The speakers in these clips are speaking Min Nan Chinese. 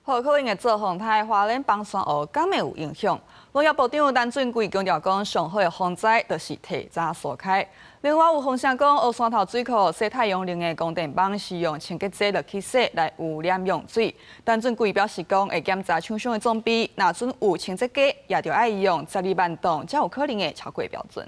好可能會做風颱花蓮崩山湖敢會有影響？農業部長陳俊貴強調講，上好的防災就是提早疏開。另外有風聲講，烏山頭水庫洗太陽能的光電板是用清潔劑落去洗來污染用水。陳俊貴表示講，會檢查廠商的裝備，若準有清潔劑，也著愛用12萬噸，才有可能會超過標準。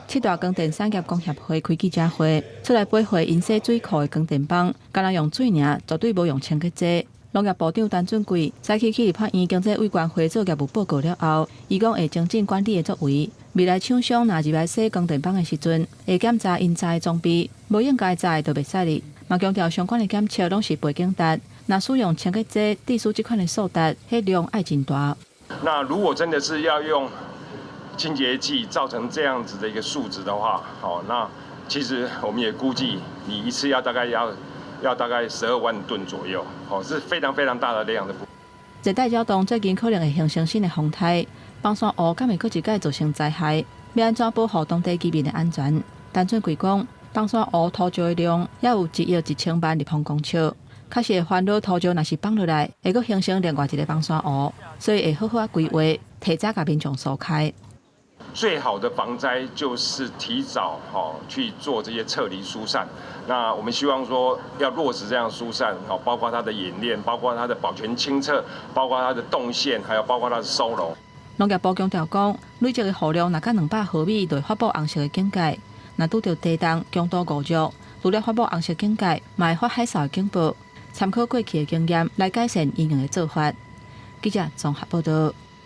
七大光電產業工協會開記者會，出來駁回𪜶洗水庫的光電板，干焦用水爾，絕對無用清潔劑。農業部長陳俊貴早起去立法院經濟委員會做業務報告了後，伊講會精進管理的作為。未來廠商若入來洗光電板的時陣，會檢查𪜶載的裝備，無應該載的就袂使入。嘛強調相關的檢測攏是背景值，若使用清潔劑，致使這款的數值，彼量愛真大。那如果真的是要用清潔劑造成這樣子的一個數值的話，好，那其實我們也估計，你一次要大概要大概12萬噸左右，哦，是非常非常大的量的。熱帶擾動最近可能會形成新的風颱，崩山湖敢會閣一擺造成災害？欲按怎保護當地居民的安全？陳俊貴講，崩山湖土石的量也有1億1千萬立方公尺，確實會煩惱土石若是崩落來，會閣形成另外一个崩山湖，所以會好好仔規劃，提早共民眾疏開。最好的防災就是提早哈去做這些撤離疏散。那我們希望說要落實這樣疏散，包括它的演練，包括它的保全清測，包括它的動線，還有包括它的收容。農業部強調講，累積的雨量若到200毫米，就會發布紅色的警戒；若拄著低動強度5弱，除了發布紅色警戒，嘛會發海嘯的警報。參考過去的經驗來改善因應的做法。記者綜合報道。